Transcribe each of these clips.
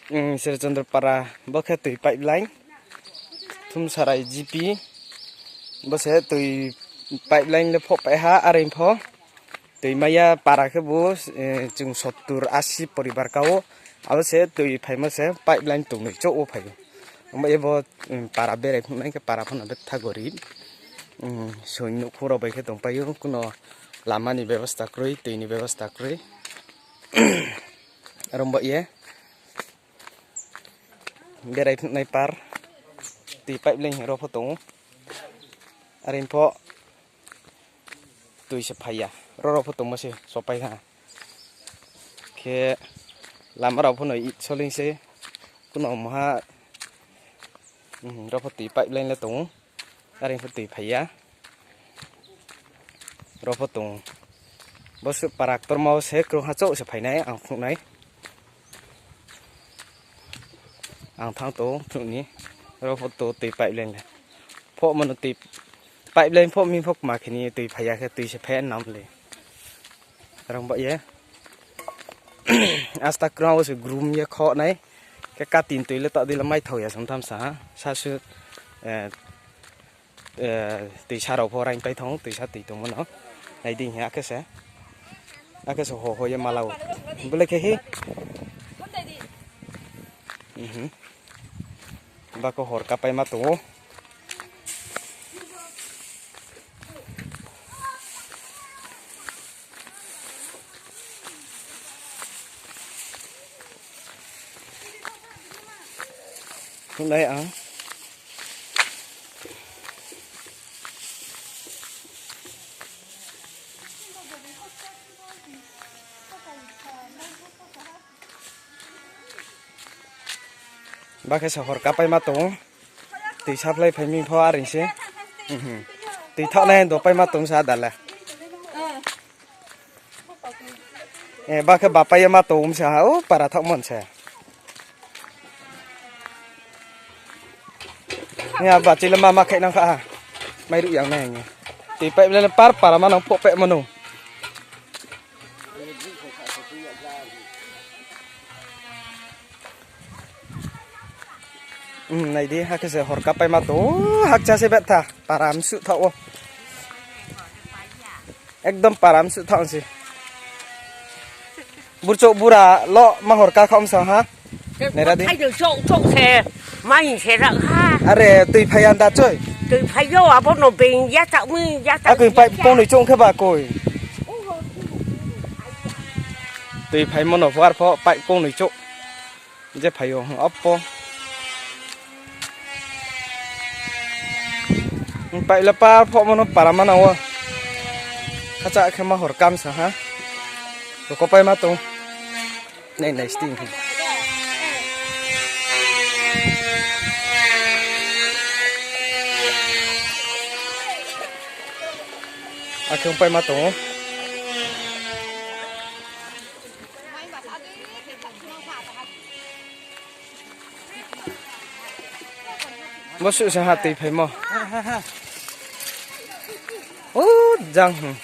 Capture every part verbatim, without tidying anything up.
Sirchandra para bo khe twi pipeline. Thumsarai G P. Bo se twi pipeline le phok paiha, are pho. Twi maya para khe bo, eh, chwng sottur asi poribar kao. Abo se twi phaima se pipeline tongnai chok o phaio. Omo ebo, mm, para berai phunai khe para phano betha gorib. Mm, soin nukhung rok bai khe tongpaio, kuno lama ni bebostha kwrwi, twi ni bebostha kwrwi. Aro bo ye berai phunai par twi pipeline rok pho tongo. Are pho twi se phaiya. Ro ro pho tongma se sopai ha. Khe lama rok pho no it soling se. Kuno moha, mhm, ro pho twi pipeline le tongo. Are pho twi phaiya. Ro pho tongo. Bo se parak torma o se kwrwngha chok se phainai ang phunuknai. Ang thang to phunukni. Ro pho to twi pipeline le. Pho mano twi pipeline pho mi pho ma khini twi phaiya khe twi se phe nam le. Rang ba ye. Asta kwrwngha o se grum ye kho nai. Khe katin twi le ta di le mai thau ya sam tham sa ha. Sa su, eh, eh, twisa rok pho rain pai thong, twisa twi tongmano. Nai di hiya khe se. Akhe se ho ho ye malao. Bole khe hi. Mhm. Bako hor kapai ma tongo. Khulai ang. Bakhe se hor kapai ma tongo. Twi supply phaiming pho aring se. Mhm. Twi thoknai do pai ma tong sa dala. Eh, bakhe bapai ma tong sa ha, o para thok mon se. Ya, bachila ma ma khainang kha ha. Mai ru yang nai. Twi pai bela par para ma nang pok pek mano. Hmm, naidi, hakhe se hor kapai ma to, o, hakcha se betha, param su tha o. Ekdom param su tha si. Burchok bura lo ma hor ka khom sa ha. Nera di. Thai de chok chok se, mai se ra ha. Are, twi phai anda choi. Twi phai yo, abo no beng ya chak mi, ya chak. Akoi pai pong ni chong khe ba koi. Twi phai mono war pho pai pong ni chok. Je phaio, hmm, oppo. Hmm, paila par phok mano para mana o. Kacha khe ma hor kam sa ha. Roko pai ma tong. Nei, nei, sting. Akhong pai ma tongo. Bo su sa ha twi phaimo. O jang, hmm.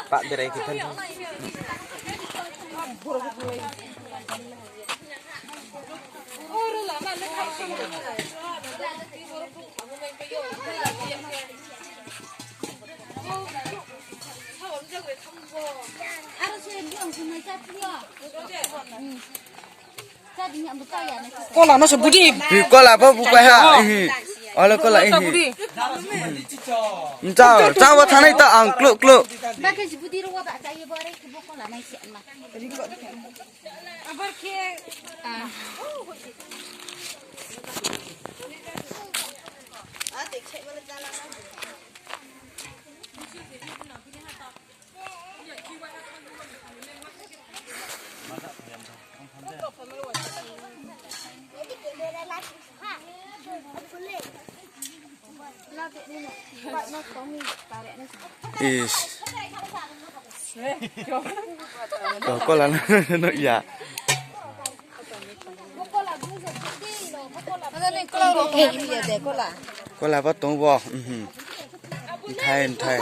Pak berai kita. Kola no se budi. Hi, kola bo bukai ha. Hi. Ole kola hi. Budi. Cha, cha wa thanai ta ang klo klo. Ba ke budi ro wa ba cha ye bo re ke bo kola nai se ma. Abar ke. Is. Ko kola no, no ya. Kola ba tong bo. Mhm. Nthai, nthai.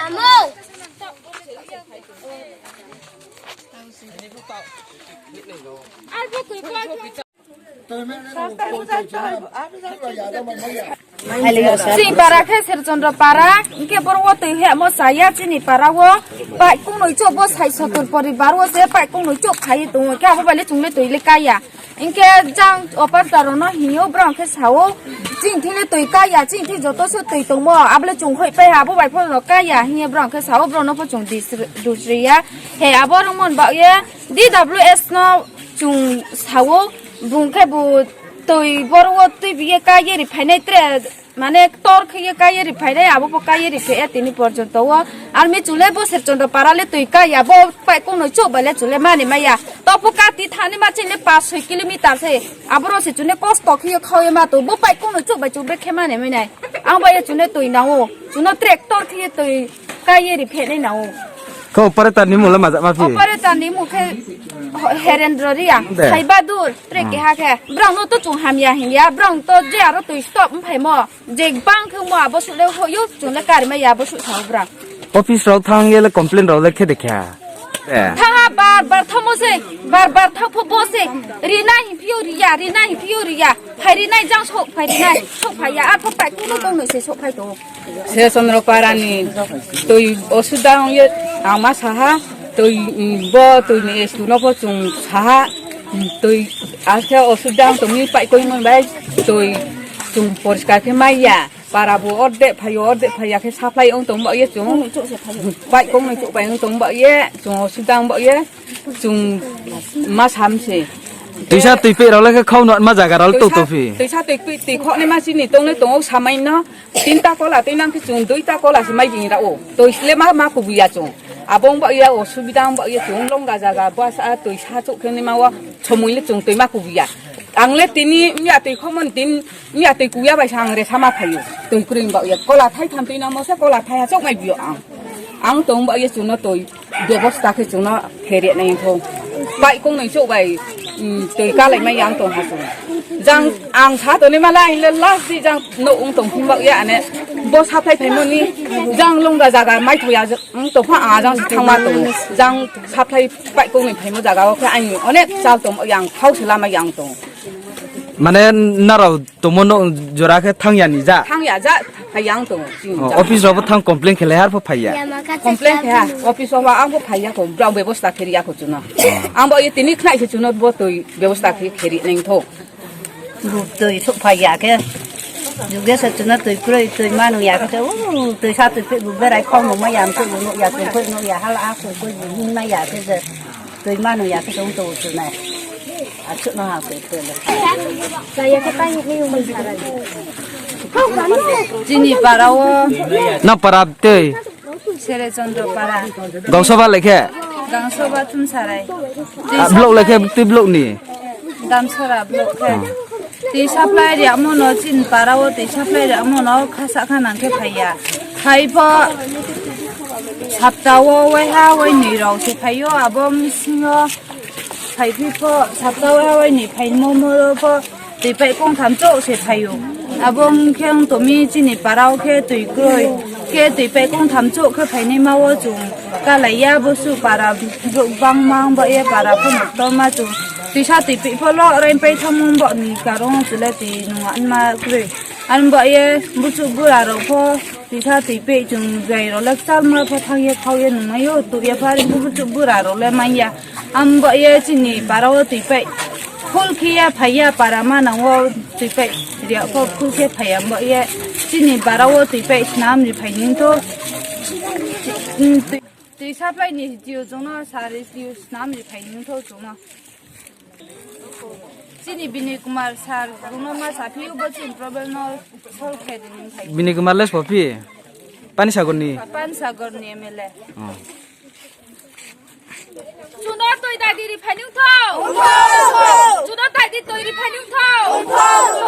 Amo. Chini para khe Sherchandra para, hinkhe borok o twi hemo chaya chini para o, pai kungnwi chok bo sai sotor poribar o se pai kungnwi chok khai tongo, khe abo bai le chwng le twi le kaya. Hinkhe jang operator rokno hino, borok khe sao, "Chini thile twi kaya, chini thik joto se twi tongmo, abole chwng hoi pai ha, abo bai phano kaya," hiye borok khe sao, borokno pho chwng dis-, dusriya. He abo rwngmon ba ye D W S no chwng sao, bung khe bo twi boro o twi biye kaiye ri phainai tre. Mane tor khe ye kaiye ri phainai, abo bo kaiye ri phai tini porjonto o. Army chule bo Sherchandra para le twi kaiya, bo pai kungnwi chok bai le chule mani maya. To pho kati thani ma chini pas soi kilometer se. Aboro se chune kosto khe ye khao ye ma to, bo pai kungnwi chok bai chok be khe mani mai nai. Ang bai ye chune twi nang o. Chuno tractor khe ye twi kaiye ri phainai nang o. Khe operator ni mula majak ma phi? Operator ni mung khe Herendra Reang, De. Saibadur, tre Hmm. keha khe. Borok no to chwng hamya hinya, borok to je aro twi stop wng phaimo. Je bang khe mo abo sule hoyo chwng le karima ya abo su sao bra. Office rok thang ye le complain rok le khe de kha. Eh. Thaha bar bar thamo se, bar bar thapho bo se. Rina hi phio riya, rina hi phio riya. Phai rinai jang sok phai rinai, sok phai ya, arpho pai kuno kong noi se sok phai to. Se Chandra Parani twi osuda ong ye ama saha twi, mm, bo twi ni estu no pho chwng saha, mm, twi askhe osuda ong tongni pai koi mon bai twi chwng poriskar khe mai ya. Para bo ordek phaio, ordek phaiya khe supply wng tong ba ye chwng. Pai kong noi chuk pai wng tong ba ye chwng, osudang ba ye chwng ma sam se. Twisa twi pek rok le khe khau no ma jaga rok to Twisa, to phi. Twisa twi pek twi khok ne ma chini tong ne tong o samai no. Tinta kola twi nang khe chwng duita kola se mai jing ra o. Twi sle ma, ma kubuya chwng. Abo wng ba ye osubida wng ba ye chwng longga jaga bwsa twisa chuk khe ne ma o somoi le chwng twi ma kubuya. Ang le tini ya twi khok mon tin Iya twi kuya bai sa ang resa ma phaio. Twi kwrwi wng ba uya. Kola thai tham twi namo se kola thai ha chok mai bio ang. Ang tong ba uya chuno twi bebosta khe chuno phere nai tho. Pai kong nai chok bai, mm, twi kalai mai ang tong ha chuno. Jang ang sa to ni mala hile last di jang no ung tong phung ba uya ane. Bo supply phai moni jang longga jaga mai thoya ang to pha ang jang thang ma to. Jang supply pai kong nai phai mo jaga o khe ang onek chal tong yang khau se lama yang tong. Mane narao Tongmo no jora khe thang ya ni ja? Thang ya ja, hai yang tongo, chini Oh, ja. Office rok bo thang complain khe lai har pho phai ya? Complain khe ha, office rok ang bo phai ya ko, brao bebosta khe ri ya ko chuno. Ang bo ye tini khnai se chuno bo twi bebosta khe khe ri nang tho. Bu twi sok phai ya khe. Juge se chuno twi kroi, twi manu ya khe, u, twi sa twi phe bu berai khong no ma ya, am twi bu no ya, twi koi no ya, hal a koi koi bu hin ma ya khe je. Twi manu ya khe tong to tu nai. Asuk no ha koi koi le. Chini para o. Na para tei. Sere Chandra para. Gangsoba lekhe. Gangsoba Thumsarai. Ah, block lekhe twi block ni. Damsara block khe. Twi supply ri amo no chin para o twi supply ri amo no khasa kha nang khe phai ya. Phai pho sapta o wai ha wai ni rok se phai o abo bisingo. Phai phi pho sapta o wai ni phai mo mo pho twi pai kong tham chok se phai o. Abo wng khe wng to mi chini para o khe twi kroi. Khe twi pai kong tham chok khe phai nai ma o chung. Kalai ya bo su para bang mang ba ye para pho nok to ma chung. Twi sa twi pi pho lo rai pai tham mo bo ni karong chule twi nung an ma kroi. An ba ye buchuk bura rok pho twi sa twi pi chung jai rok le chal ma pho thang ye khau ye nung ma yo tu ye pha ri buchuk bura rok le man ya. Ambo ye chini para o twi pai. Phul khe ya phai ya para ma nang o twi pai. Ria ko phul khe phai ambo ye chini para o twi pai snam ri phai ning tho. Twi, twi supply ni tio chungno sari tio snam ri phai ning tho chungno. Chini Binay Kumar sir chungno ma sa phi bo chini problem no solve khe di ning phai. Binay Kumar les pho phi? Panisagar ni? Panisagar ni M L A. Oh. Chuno twi dagi ri Juda taidi toiri phai nung thau.